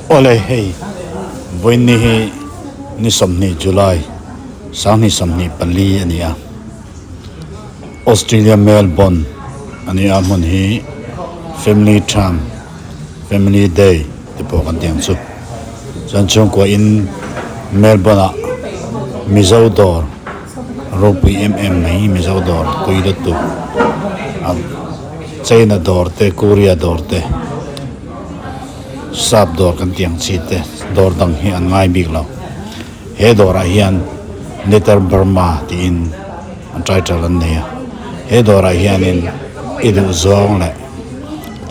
Awle hei vawiinni hi ni 20 July 2024 a ni a, Australia Melbourne a ni a hmun hi family time family day te pawh kan tih ang chu chuan chhungkua in Melbourne ah Mizo dawr ropui em em mai Mizo dawr tui lutuk a China dawr te Korea dawr te sap dawr kan tih ang chi te dawr dang hi an ngai bik lo he dawrah hian Little Burma tiin an title an nei a he dawrah hianin i duh zawng leh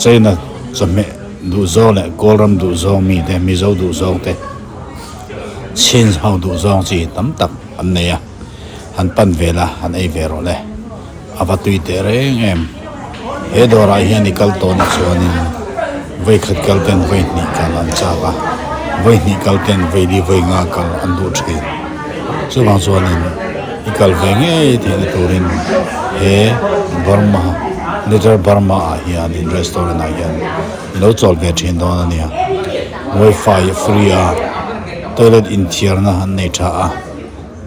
China chawhmeh duh zawng leh Kawlram duh zawng mite Mizo duh zawng te Chin ho duh zawng chi tam tak an nei a han pan vel a han ei ve rawh le a va tui teh reng em he dawrah hian i kal tawn chuanin vawi khat kal ten vawi hnih kal an chak a vawi hnih kal ten vawi li vawi nga kal an duh thin chuvang chuanin i kal ve ngei theihna turin he Burma Little Burma ah hianin restaurant ah hian i lo chawl ve thin dawn a nia wifi a free a toilet inthiarna an nei tha a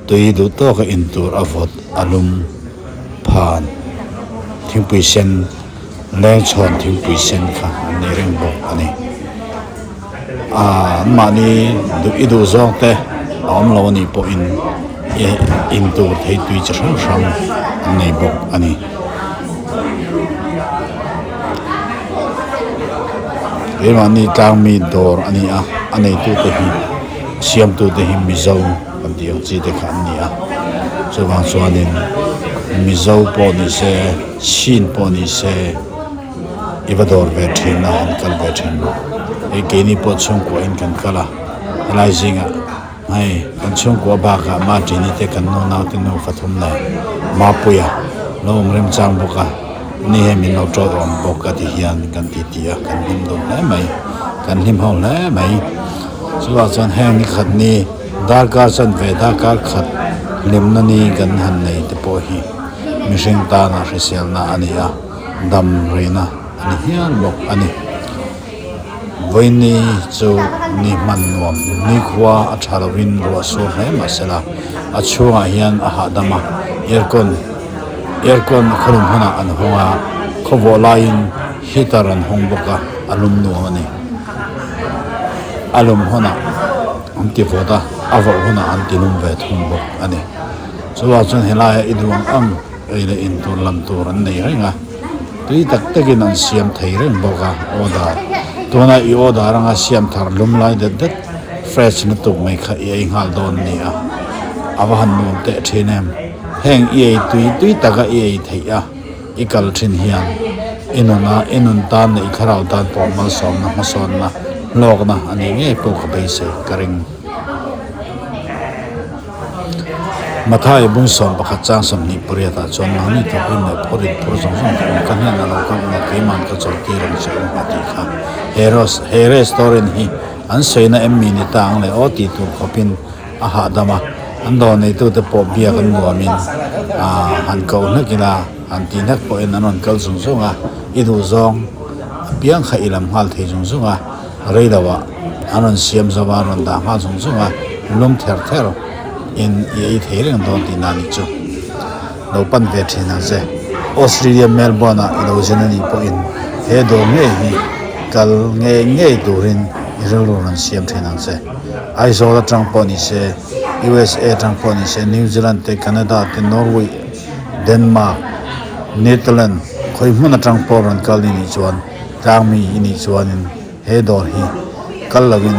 tui duh tawka in tur a vawt a lum phan thingpui sen leng chhawn thingpui sen kha an nei reng bawk a ni aaa mahni duh i duh zawng te a awm lo anih pawhin in tur thei tui chi hrang hrang an nei bawk a ni. Keimahni tlangmi dawr a ni a a neitute hi siamtute hi Mizo kan tih ang chi te kha an ni a chuvang chuanin Mizo pawh ni se Chin pawh ni se i va dawr ve thin a an kal ve thin hei keini pawh chhungkua in kan kal a helai zingah hei kan chhungkua bakah Martin-i te kan nu naute nu fathum leh Mapuia lo awm remchang bawk a ni hei min lo tawt awm bawk a ti hian kan ti ti a kan hlim dun hle mai kan hlim ho hle mai chuvang chuan heng ni khat ni darkar chanve darkar khat hlimna ni kan han nei te pawh hi mihring tana hriselna a ni a. Dam rihna a ni hial bawk a ni. Vawiini chu ni hman nuam nikhua a tha lovin ruah sur hle mah se la, a chhungah hian a hahdam a, aircon aircon a khawlum hunah an hawng a, khawvawh laiin heater an hawng bawk a, a lum nuam a ni. A lum hunah an ti vawt a, a vawh hunah an ti lum ve thung bawk a ni. Chuvang chuan helaiah i duh ang ang. Ei leh in tur lam tur an nei reng a, tui tak takin an siam thei reng bawk a, order tuna i order anga siam thar lum lai det det fresh lutuk mai kha i ei nghal dawn a ni a, a va han nuam teh thin em, heng i ei tui tui taka i ei theih a, i kal thin hian i nuna i nun tan leh i thlarau tan pawh malsawmna hmasawnna hlawkna a nih ngei pawh ka beisei ka ring. Mathai bung 11 chang 28 ah chuan mahni thawkrim leh phur in phur zawng zawng thawm ka hnenah lo kal ula keiman ka chawl tir ang che u a tih kha. He ros he restaurant hi an sawina em mi ni ta ang leh aw tih tur khawpin a hahdam a, an dawr neitute pawh biak an nuamin ah han koh hlek ila han tih hlek pawhin an rawn kal zung zung a, i duh zawng apiang kha i lam nghal thei zung zung a. Rei lo ah an rawn siam zo a, rawn dah nghal zung zung a, lum ther ther in i ei thei reng dawn tih na ni chu. Lo pan ve thin ang che. Australia Melbourne ah i lo zin a nih pawhin he dawr ngei hi kal ngei ngei turin i rilru rawn siam thin ang che. Aizawl atang pawh ni se, USA atang pawh ni se, New Zealand te, Canada te, Norway, Denmark, Netherlands khawi hmun atang pawh rawn kal i nih chuan Tlangmi i nih chuanin he dawr hi kal lovin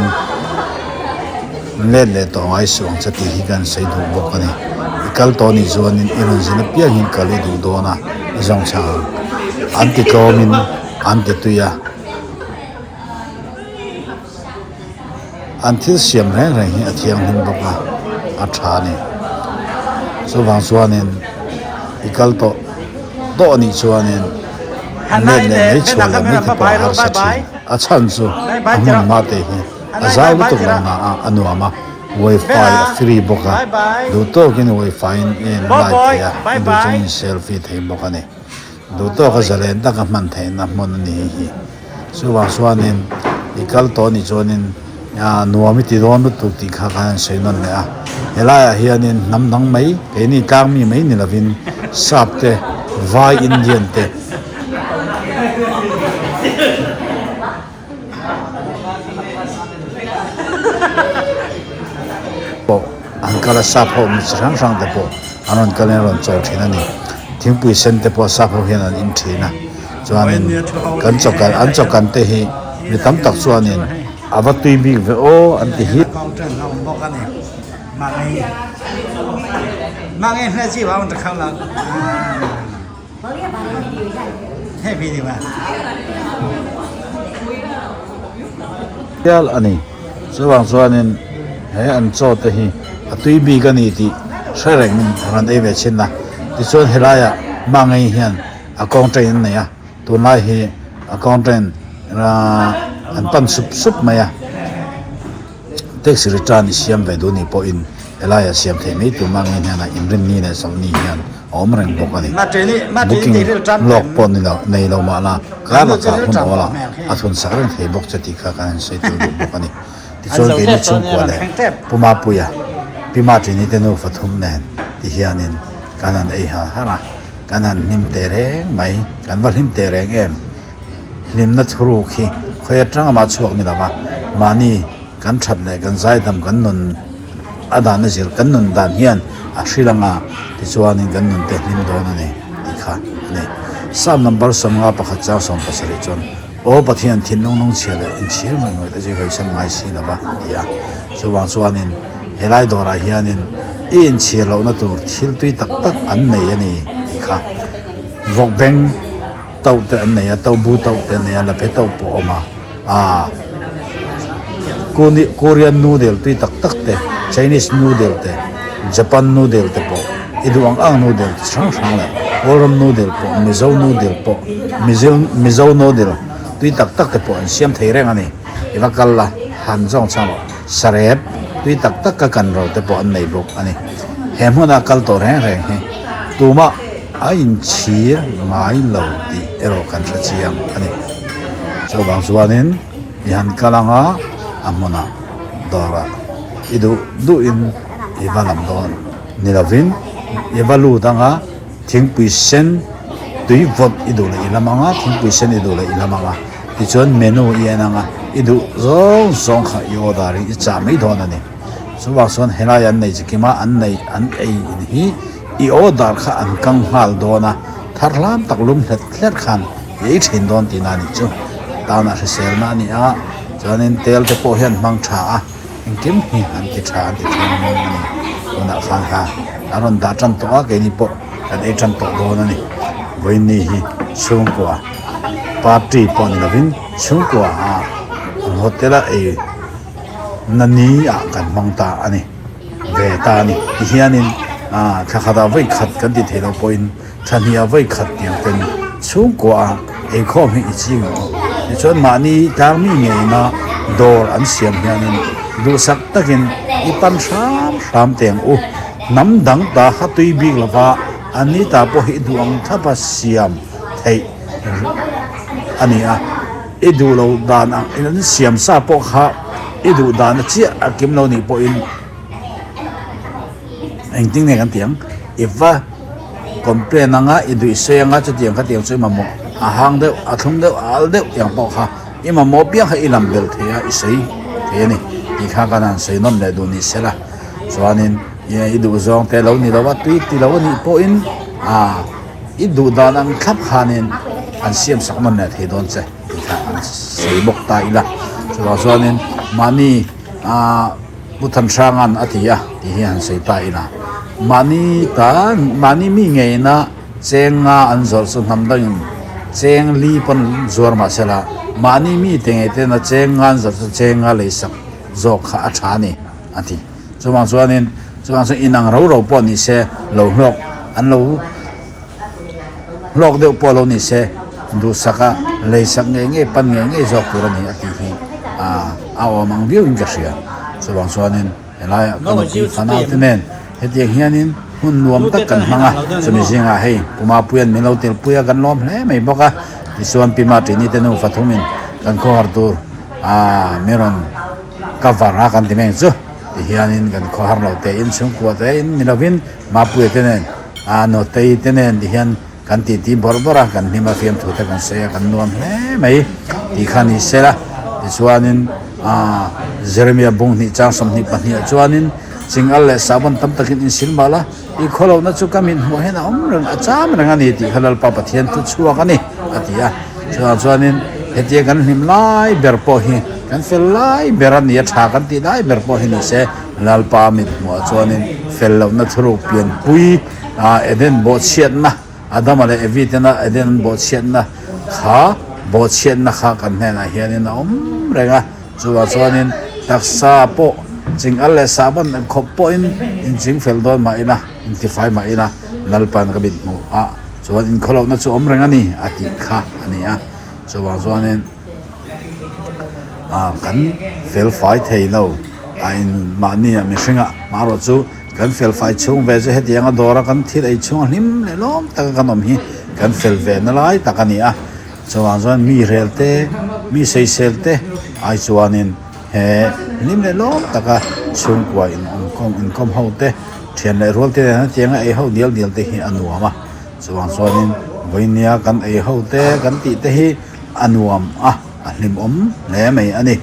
let leh tawh ngai suh ang che tih hi kan sawi duh bawk a ni. I kal tawh nih chuanin i rawn zin apiang hian kal i duh dawn a, i zawng chhang ang. An ti tlawmin an ti tui a, an thil siam reng reng hi a thianghlim bawk a, a tha a ni. Chuvang chuanin i kal tawh tawh nih chuanin let leh mai chhuah leh mai te pawh a harsa thin. A chhan chu a hmun hma te hi a zau lutuk lo na a, a nuam a, wifi a free bawk a, duh tawkin wifi in i en live thei a, i duh chungin selfie thei bawk a ni. Duh tawka zalen taka hman theihna hmun a ni hi. Chuvang chuanin i kal tawh nih chuanin. Nuam i ti dawn lutuk tih kha khan an sawi nawn leh a. Helaiah hianin hnam dang mai, keini tlang mi mai ni lovin sap te, vai Indian te, pawh an kal a, sap ho mi chi hrang hrang te pawh an rawn kalin an rawn chawl thin a ni. Thingpui sen te pawh sap ho hian an in thin a. Chuanin kan chawkan an chawkan te hi mi tam tak chuanin a va tui bik ve aw an ti hi. Hial a ni. Chuvang chuanin he an chaw te hi a tui bik a ni tih hre rengin rawn ei ve thin a. Tichuan helaiah Mangei hian accountant an nei a, tunlai hi accountant an pan sup sup mai a, tax return i siam ve duh ni pawhin helaiah siam theih mai tur mah ngei hnenah inrinni leh chawlhni hian a awm reng bawk a ni. Booking lawk pawh ni lo nei lo mah la kar lakah hun awl ah a thun sak reng thei bawk che tih kha kan han sawi tel duh bawk a ni. Tichuan keini chhungkua leh Pu Mapuia, Pi Matrini te nufa thum nen ti hianin kan han ei har har a. Kan han hlim teh reng mai, kan va hlim teh reng em? Hlimna thuruk hi khawi atang amah chhuak ni lova, mahni kan that leh kan zaidam kan nun a dan a zir kan nun dan hian a hril anga tichuanin kan nun te hlim dawn a ni tih kha a ni. Psalm number 50 pakhat chang 17 chuan, Aw Pathian thinlung lungchhia leh inchhir ngawih ngawih te chu i hawisan ngai si lova a ti a. Chuvang chuanin Helai dawrah hianin i inchhir lohna tur thil tui tak tak an nei a ni tih kha vawk beng tauh te an nei a, tauh bu tauh te an nei a, laphe tauh pawh a awm a, aaa Korean noodle tui tak tak te, Chinese noodle te, Japan noodle te pawh i duh ang ang noodle chi hrang hrang leh Kawlram noodle pawh, Mizo noodle pawh, Mizo noodle tui tak tak te pawh an siam thei reng a ni. I va kal la, han zawng chang rawh. Sarep tui tak tak ka kan ro te pawh an nei bawk a ni. He hmuna kal tawh reng reng hi tumah a inchhir ngai lo tih erawh kan hre chiang a ni. Chuvang chuanin i han kal anga a hmunah dawrah i duh duhin i va lam dawn ni lovin i va lut anga thingpui sen tui vawt i duh leh i lam anga thingpui sen i duh leh i lam anga. Tichuan menu i en anga i duh zawng zawng kha i order in i chah mai dawn a ni. Chuvang chuan helai an nei chi kima an nei an ei in hi i order kha an kang nghal dawn a, thar hlam tak lum hlet hlet khan i ei thin dawn tihna a nih chu. Tanah hriselna a ni a, chuanin tel te pawh hian hmang tha a, engkim hi an ti tha an ti thianghlim a ni. Tunah khan kha an rawn dah tan tawh a, keini pawh kan ei tan tawh dawn a ni. Vawiinni hi chhungkua. Party pawh ni lovin chhungkua ah an hotel a ei na ni ah kan hmang ta a ni ve ta a ni tihianin ah thla khat ah vawi khat kan ti theih loh pawhin thla hnih ah vawi khat tiang ten chhungkua ah eikhawm hi i ching ang u tichuan mahni tlang mi ngeina dawr an siam hianin duhsak takin i pan hram hram teh ang u hnam dang ta kha tui bik lova an ni ta pawh hi i duh ang thlap a siam. theih a ni a, i duh lo dan ang in an siam sa pawh kha i duh dan a chiah a kim lo nih pawhin engtin nge kan tih ang i va complain anga i duh i sawi anga chutiang kha tiang chu i mamawh a hang deuh a thlum deuh a al deuh tiang pawh kha i mamawh piang kha i lam bel thei a i sawi thei a ni tih kha kan han sawi nawm leh duh ni sela chuanin i duh zawng te lo ni lo a tui ti lo a nih pawhin ah. I duh dan ang thlap khanin an siam sak nawn leh thei dawn che tih kha an sawi bawk ta ila. Chuvang chuanin mahni aah Pu Thanhranga'n a ti a tih hi han sawi ta ila. Mahni tan mahni mi ngeina cheng nga an zawrh chu hnam dangin cheng li pawn zuar mah sela mahni mi te ngei tena cheng nga an zawrh chu cheng nga lei sak zawk kha a tha a ni a ti. Chuvang chuanin chuvang chuan inang ro ro pawh ni se lo hlawk an lo hlawk deuh pawh lo ni se duhsaka leisak ngei ngei pan ngei ngei zawk tur a ni a tih hi ah a awm ang viau in ka hria. Chuvang chuanin helaiah ka nupui fanau te nen hetiang hianin hun nuam tak kan hmang a, chumi zingah hei Pumapuia'n min lo telpui a kan lawm hle mai bawk a, tichuan Pi Martini te nufa thumin kan khawhar tur ah min rawn. cover a kan ti mai ang chu tihianin kan khawhar lo te in chhungkua te in ni lovin Mapuia te nen ah Notei te nen tihian kan titi bawrh bawrh a kan hlim a fiamthu te kan sawi a kan nuam hle mai tih kha ni sela tichuanin ah Jeremia bung hnih chang 22 ah chuanin chingal leh sahbawn tam takin insil mah la i khawlohna chu ka mit hmuh hian a awm reng a cham reng a ni tih kha Lalpa Pathian thu chhuak a ni a ti a chuvang chuanin hetia kan hlim lai ber pawh hi kan fel lai ber a ni a tha kan tih lai ber pawh hi ni se Lalpa mit hmuh ah chuanin fel lohna thuruk pianpui ah Eden bawhchhiatna, Adama leh Evi tena Eden an bawhchhiatna kha bawhchhiatna kha kan hnenah hianin a awm reng a, chuvah chuanin taksa pawh ching al leh sahbawn khawp pawhin inching fel dawn mah ila, intifai mah ila Lalpa'n ka mit hmuh ah chuan inkhawlohna chu awm reng a ni a tih kha a ni a, chuvang chuanin. Ah kan fel fai thei lo a in mahni ah mihring ah hmarawh chu kan fel fai chhung ve chu hetiang a dawr a kan thil ei chhung a hlim leh lawm tak a kan awm hi kan fel ve na lai tak a ni a chuvang chuan mi rel te mi sawisel te ai chuanin he hlim leh lawm tak a chhungkua in awm inkawm ho te thian leh rual te nen hetiang a ei ho dial dial te hi a nuam a chuvang chuanin vawinia kan ei ho te kan tih te hi. A nuam a, a hlimawm hle mai a ni.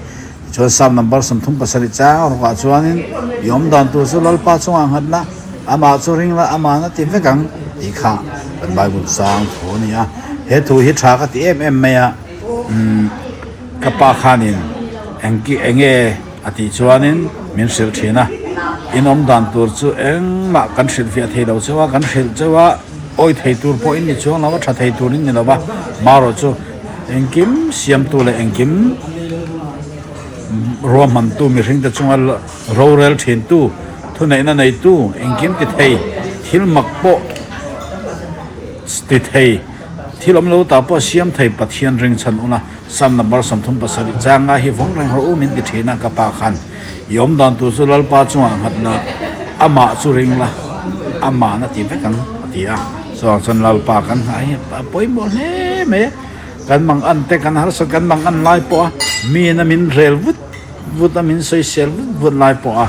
Tichuan Psalm number 37 chang rawkah chuanin, I awm dan tur chu Lalpa chungah nghat la, amah chu ring la, ama'n a ti vek ang tih kha kan Bible chang thu a ni a. He thu hi tha ka ti em em mai a, umm ka pa khanin engki enge a tih chuanin min hrilh thin a, in awm dan tur chu engmah kan hrilhfiah thei lo chauh a, kan hrilh chauh a, Awi thei tur pawh in ni chuang lo a, tha thei tur in ni lo va, marawh chu engkim siamtu leh engkim ruahmantu mihringte chunga rorel thintu, thuneihna neitu, engkim ti thei, thil mak pawh ti thei, thil awm lo ta pawh siam thei Pathian ringchhan ula Psalm number 37 changa hi vawng reng rawh u min ti thin a ka pa khan i awm dan tur chu Lalpa chungah nghat la amah chu ring la ama'n a ti vek ang a ti a chuvang chuan Lalpa kan nghah hi a pawimawh hle mai a kan mang an te kan harsat kan mang an lai pawh a miin a min rel vut vut a min sawisel vut vut lai pawh a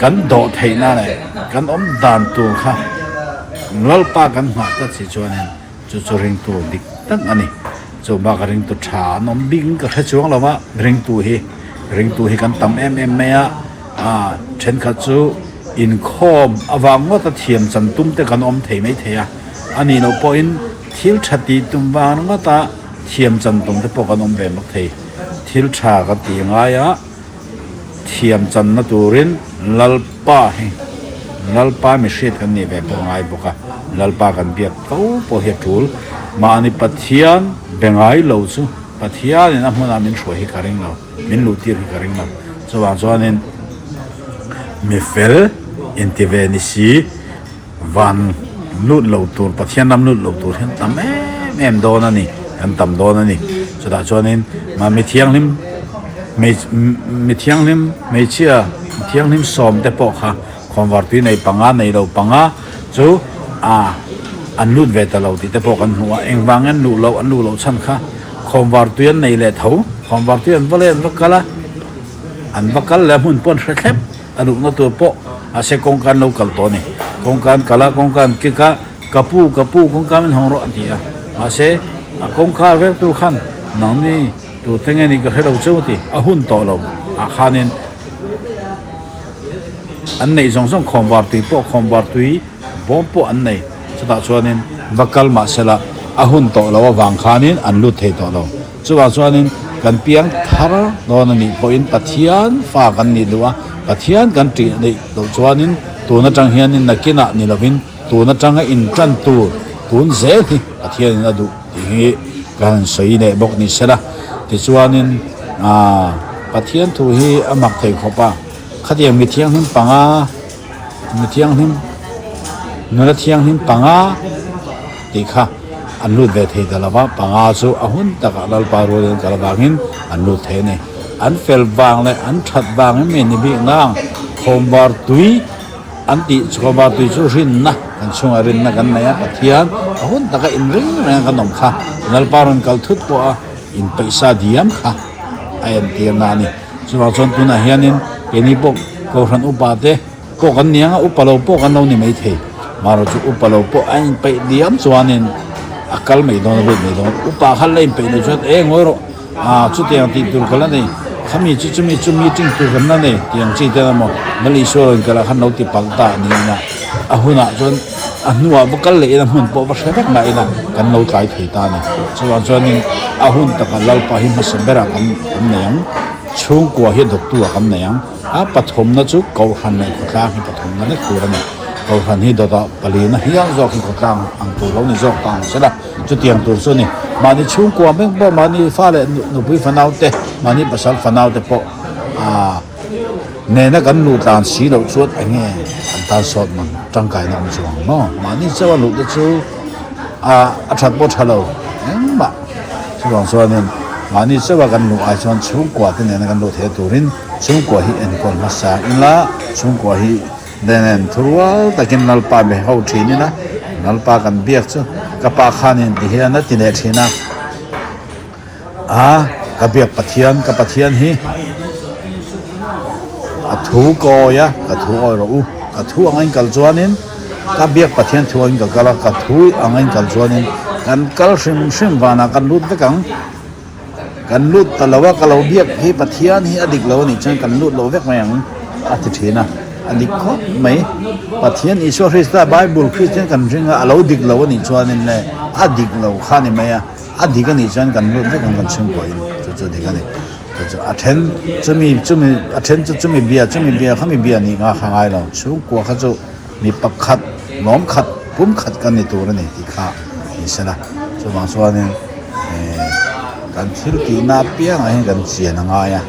kan dawh theihna leh kan awm dan tur kha Lalpa kan nghah tlat si chuanin Chu chu ringtu dik tak a ni. Chu bak a ringtu tha an awm bik in ka hre chuang lo va, ringtu hi ringtu hi kan tam em em mai a, ah thenkhat chu inkhawm avang ngawt a thiam chan tum te kan awm thei mai thei a, a nih loh pawhin thil tha tih tum vang ringawt a thiam chan tum te pawh kan awm ve bawk thei. Thil tha kan tih ngai a. Thiam channa turin Lalpa hi Lalpa mihriat kan nih ve pawh ngai bawk a, Lalpa kan biak fo pawh hi a tul. Mahni Pathian be ngai lo chu Pathianin a hmunah min hruai hi ka ring lo, min luh tir hi ka ring lo. Chuvang chuanin mi fel inti ve ni si. Van lut lo tur, Pathian ram lut lo tur hian tam em em dawn a ni, kan tam dawn a ni. Chutah chuanin mi thianghlim, mi thianghlim hmeichhia, mi thianghlim sawm te pawh kha khawnvar tui nei panga, nei lo panga chu a an lut ve ta lo tih te pawh kan hmu a. Engvang an luh loh, an luh loh chhan kha khawnvar tui an nei leh tho, khawnvar tui an va leh an va kal a, an va kal leh a hmun pawh an hre thlep. A luhna tur pawh mahse kawngka an lo kal tawh a ni. Kawngka an kal a, kawngka an kik a, Ka pu, ka pu, kawngka min hawng rawh a ti a. Mahse a kawngka vel tur khan nangni tute nge ni ka hre lo cheu a ti. A hun tawh lo ah khanin an neih zawng zawng khawmvar tui pawh khawmvar tui bawm pawh an nei. Chutah chuanin va kal mahsela a hun tawh lo avang khanin an lut thei tawh lo. Chuvang chuanin kan piang thar dawn a nih pawhin Pathian fa kan nih duh a, Pathian kan ṭih neih loh chuanin tun aṭang hianin nakinah ni lovin tun aṭanga inṭan tur tun zel hi Pathianin a duh tih hi ka han sawi leh bawk ni sela. Tichuanin aah Pathian thu hi a mak thei khawp a, khatiang mi thianghlim panga, mi thianghlim, nula thianghlim panga tih kha an lut ve thei ta lo va, panga chu a hun takah Lalpa rualin an kal avangin an lut thei a ni. An fel vang leh an that vang em ni bik nang khawmvar tui an tih chu khawmvar tui chu rinna kan chhungah rinna kan nei a, Pathian a hun taka inring reng a kan awm kha Lalpa rawn kal thut pawh a inpeihsa diam kha a entirna a ni. Chuvang chuan tunah hianin keini pawh Kohhran upa te pawh kan ni ang a, upa lo pawh kan lo ni maithei. Marawh chu upa lo pawh a inpeih diam chuanin a kal mai dawn a lut mai dawn. Upa kha la inpeih loh chuan e ngawi rawh ah chutiang tih tur ka la nei, khami chu chumi chu meeting tur kan la nei tih ang chi te emaw Lal Isua rawn kal ah khan lo ti palh ta niin a, a hunah chuan a hnuah va kal leh ila hmun pawh va hre vek mah ila kan lo tlai thei ta a ni. Chuvang chuanin a hun takah Lalpa hi hmasa berah kan nei ang, chhungkua hi dawttu ah kan nei ang. A pathumna chu Kohhran leh khawtlang hi pathumna vek tur a ni. Kohhran hi dawtah palina hial zawk hi khawtlang ang tur lo ni zawk ta ang sela, chutiang tur chu a ni. Mahni chhungkua meuh pawh, mahni fa leh nupui fanau te, mahni pasal fanau te pawh aaa nena kan luh tlan si loh chuan eng nge an tan sawt man tangkaina awm chuang maw? Mahni chauha luh te chu a a that pawh tha lo engmah. Chuvang chuanin mahni chauha kan luh ai chuan chhungkua te nena kan luh theih turin Chhungkua hi enkawl hmasa ila, chhungkua hi nen thurual takin Lalpa be ho thin ila, Lalpa kan biak chu ka pa khanin ti hian a ti leh thin a, a ka biak Pathian, ka Pathian hi a thu ka awi a, ka thu awi rawh u, ka thu anga in kal chuanin ka biak Pathian thu angin ka kal a, ka thu anga in kal chuanin kan kal hrim hrim vanah kan lut vek ang. Kan lut ta lo a, ka lo biak hi Pathian hi a dik lo a nih chuan kan lut lo vek mai ang a ti thin a, a dik khawp mai. Pathian Isua Krista Bible Kristian kan ring a, a lo dik lo a nih chuanin le a dik lo kha a ni mai a, a dik a nih chuan kan lut vek ang kan chhungkawiin chu chu a dik a ni. Chu chu a then chumi chumi a then chu chumi bia chumi bia khami bia nih nga kha ngai lo, chhungkua kha chu mi pakhat lawm khat pum khat kan ni tur a ni tih kha ni sela chuvang chuanin eh kan thil tihna apiangah hian kan chian a ngai a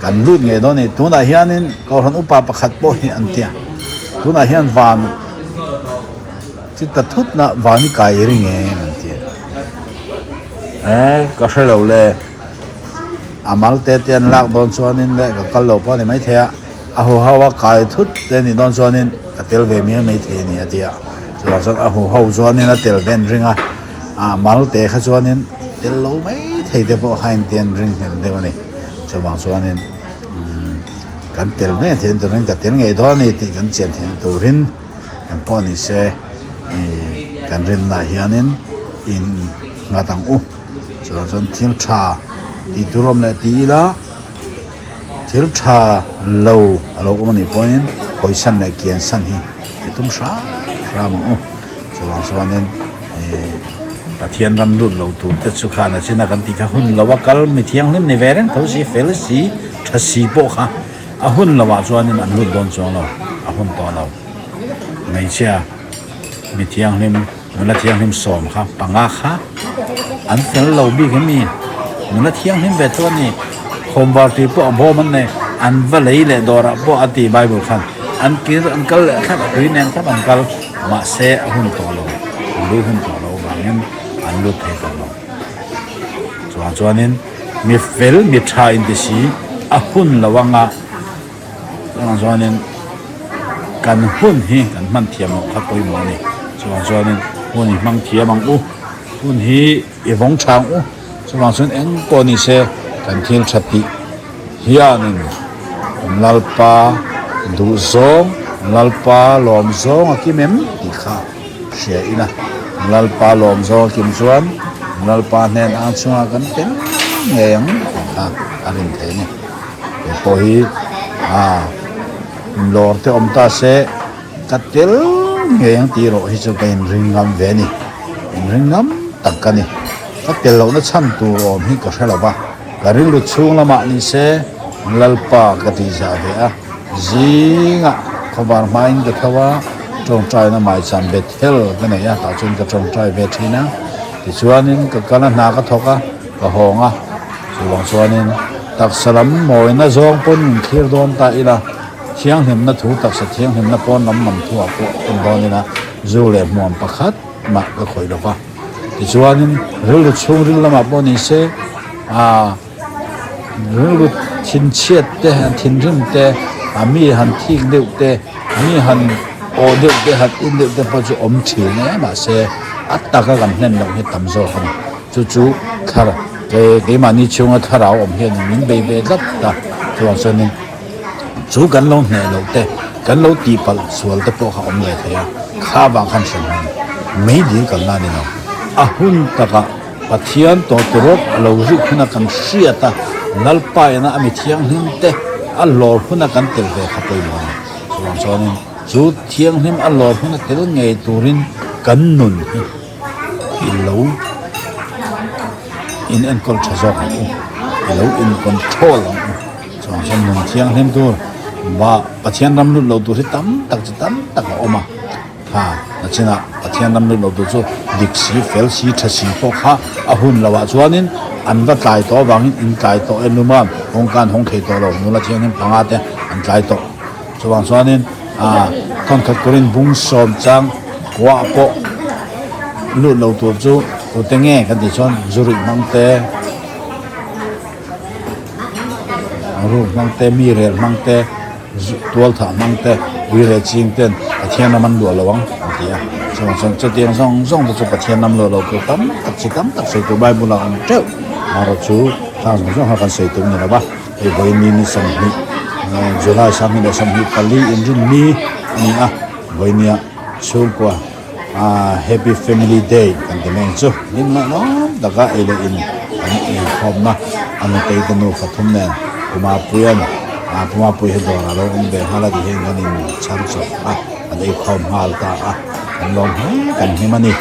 kan lut ngei dawn a ni tunah hianin kohhran upa pakhat pawh hi an tia tunah hian van chi ta thutna van hi kai ring em an tia eh ka hre lo le a mal te te an lak dawn chuanin le ka kal lo pawh a ni maithei a. A huho a kai thut te nih dawn chuanin ka tel ve mial mai thei a ni a ti a, chuvang chuan a huho chuanin a tel ve an ring a, ah mal te kha chuanin tel lo mai thei te pawh kha inti an ring hmel deuh a ni, chuvang chuanin umm kan tel ve theih turin ka tel ngei dawn a ni tih kan chian theihna turin kan pawh ni se ih kan rinnaah hianin in nghat ang u, chuvang chuan thil tha tih tur awm leh ti ila. Thil tha lo a lo awm a nih pawhin hawisan leh kiansan hi i tum hram hram ang u. Chuvang chuanin ih Pathian ram lut lo tur te chu khan a chin a kan tih kha hun lo a kal mi thianghlim ni ve reng tho si, fel si, tha si pawh kha a hun lo ah chuanin an lut dawn chuang lo, a hun tawh lo. Hmeichhia mi thianghlim. Nula thianghlim sawm kha panga kha an fel lo bik em ni? Nula thianghlim ve chu a ni. Khawmvar tui pawh a bawm an nei. An va lei leh dawrah pawh a ti Bible khan. An kir an kal leh thlap a tui nen thlap an kal. Mahse a hun tawh lo. An lu hun tawh lo vangin an lut thei tawh lo. Chuvang chuanin mi fel mi tha inti si a hun lo anga. Chuvang chuanin kan hun hi kan hman thiam loh kha pawimawh a ni. Chuvang chuanin hun i hmang thiam ang u, hun hi i vawng tha ang u. Chuvang chuan eng pawh ni se kan thil tha tih hianin Lalpa duhzawng, Lalpa lawmzawng a kim em tih kha hria ila. Lalpa lawmzawng a kim chuan Lalpa hnen ang chungah kan tel ngei ang tih kha a rin theih a ni. He pawh hi ah lawr te awm ta se ka tel ngei ang tih erawh hi chu ka inring ngam ve a ni inring ngam tak ka ni ka tel lohna chhan tur awm hi ka hre lo va ka rilru chhung lamah ni se Lalpa ka tih zah ve a zingah khawvar hmain ka tho a tawngtaina maicham Bethel ka nei a tah chuan ka tawngtai ve thin a tichuanin ka kal a hna ka thawk a ka hawng a. Chuvang chuanin taksa lam mawina zawng pawn min thlir dawn ta ila, thianghlimna thu taksa thianghlimna pawn lam lam thuah pawh en dawn ila zu leh hmuam pakhat mah ka khawih lo va. Tichuanin rilru chhungril lamah pawh ni se, aa rilru thinchhiat te, thinrim te, a mi han thik deuh te, mi han awh deuh te, han in deuh te pawh chu awm thin e mahse a taka kan hlen loh hi tam zawk a ni. Chu chu thlar. Ke keimahni chhunga thlarau awm hian min bei ve tlat ta. Chuvang chuanin chu kan lo hneh loh te, kan lo tihpalh sual te pawh kha awm leh thei a, kha avang khan hre hmun mei dil kalna a ni lo. A hun takah Pathian tawhturawt a lo rik huna kan hriat a, Lalpa ina a mi thianghlim te a lawr huna kan tel ve kha pawimawh a ni. Chuvang chuanin chu thianghlim a lawr huna tel ngei turin kan nun hi i lo in enkawl tha zawk ang u, i lo in control ang u. Chuvang chuan nun thianghlim tur va Pathian ram lut lo tur hi tam tak chi tam tak a awm a. Kha na chinah Pathian ram lut lo tur chu dik si, fel si, tha si pawh kha a hun lo ah chuanin an va tlai tawh avangin in tlai tawh em luma kawngka an hawng thei tawh lo, nula thianghlim panga te an tlai tawh. Chuvang chuanin ah thawnkhat kurin bung sawm chang kuah pawh lut lo tur chu tute nge kan tih chuan zu ruih hmang te, ruk hmang te, mi rel hmang te, tual thah hmang te, ui rel ching ten Pathian ram an luah lo ang an ti a. Chuvang chuan chutiang zawng zawng te chu Pathian ram luah lo tur tam tak chi tam tak sawi tur Bible ah a awm teuh. Amaherawh chu khang zawng zawng kha kan sawi tum ni lo va. Hei vawiin ni 20 July 2024 inrinni a ni a, vawiinia chhungkua Happy Family Day kan ti mai ang chu hlim leh lawm taka ei leh in kan inkhawmna a nutei te nu fathum nen Pumapuian Pumapui hi dawrah a lo awm ve nghal a ti hian kan inchhar chawp a, kan eikhawm nghal ta a, kan lawm hle kan hlim a ni.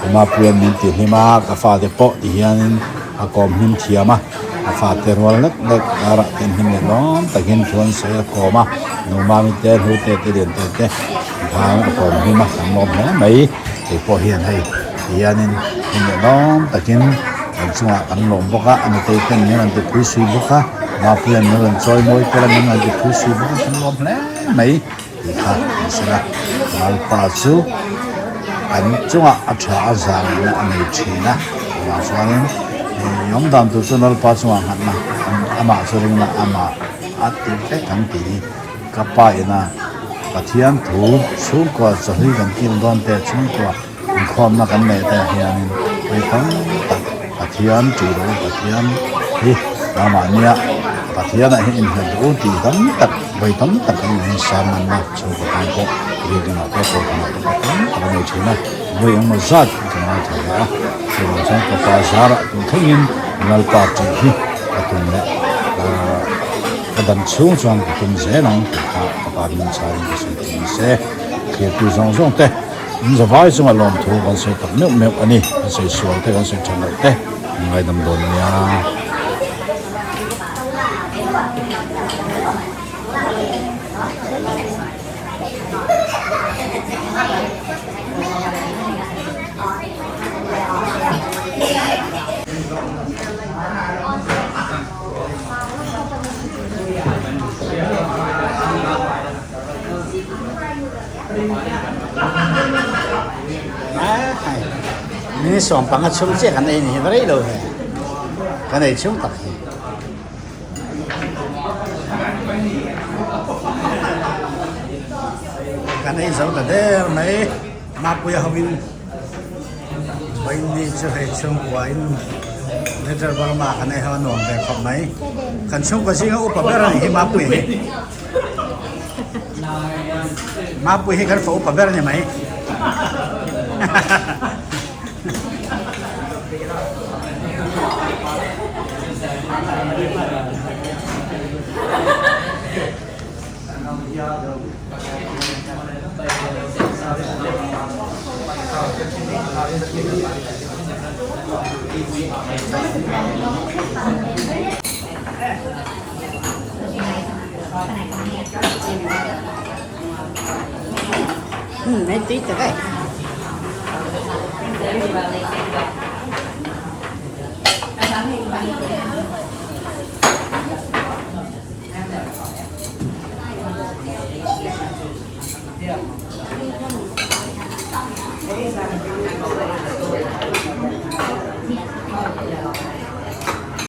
Pumapuian min ti hlim a, ka fate pawh ti hianin a kawm hlim thiam a. A fate rual lek lek karah te an hlim leh lawm takin thu an sawi a kawm a, nu mami te hlu te te lian te te thang a kawm hlim a kan lawm hle mai. Kei pawh hian hei ti hianin hlim leh lawm takin kan chungah kan lawm bawk a, a nutei ten min rawn ti phui sui bawk a, Mapuia'n min rawn chawi mawi tel a min rawn ti phui sui bawk a kan lawm hle mai tih kha an sawi a. Lalpa chu kan chungah a tha a zangna a nei thin a, chuvang chuanin i awm dan tur chu Lalpa chungah nghatna amah chu ringna amah a ti vek ang tih hi ka pa ina Pathian thu chhungkua chawhlui kan kil dawn te chhungkua Inkhawmna kan neih te hianin hei tam tak Pathian tih loh Pathian hi nangmahnia Pathianah hian inhlat duh u tih tam tak vawi tam tak kan nei sermon-na chhungkaw tan pawh biakinn-ah te kohhranah te pawh tam tak a nei thin a, vawi engmaw zat ka ngaithla ve a, chuvang chuan ka pa zarah tun thlengin Lalpa tih hi ka tum leh ka dam chhung chuan ka tum zel ang tih kha ka pa hming chhaiin ka sawi thei nise thirtu zawng zawng te. In zavai chunga lawmthu kan sawi tak meuh meuh a ni. Kan sawi sual te, kan sawi tha loh te an ngaidam dawn nia. Ni sawm panga chhung chiah kan ei ni hi va rei lo ve kan ei chhung tak hi. Kan ei zo ta der mai Mapuia hovin vawiin ni chu hei chhungkua in Greater Burma kan ei ho a nuam ve khawp mai kan chhungkua zinga upa ber a nih hi Mapuia hi. Mapui hi kan fa upa ber a ni mai. Hei tui tak e.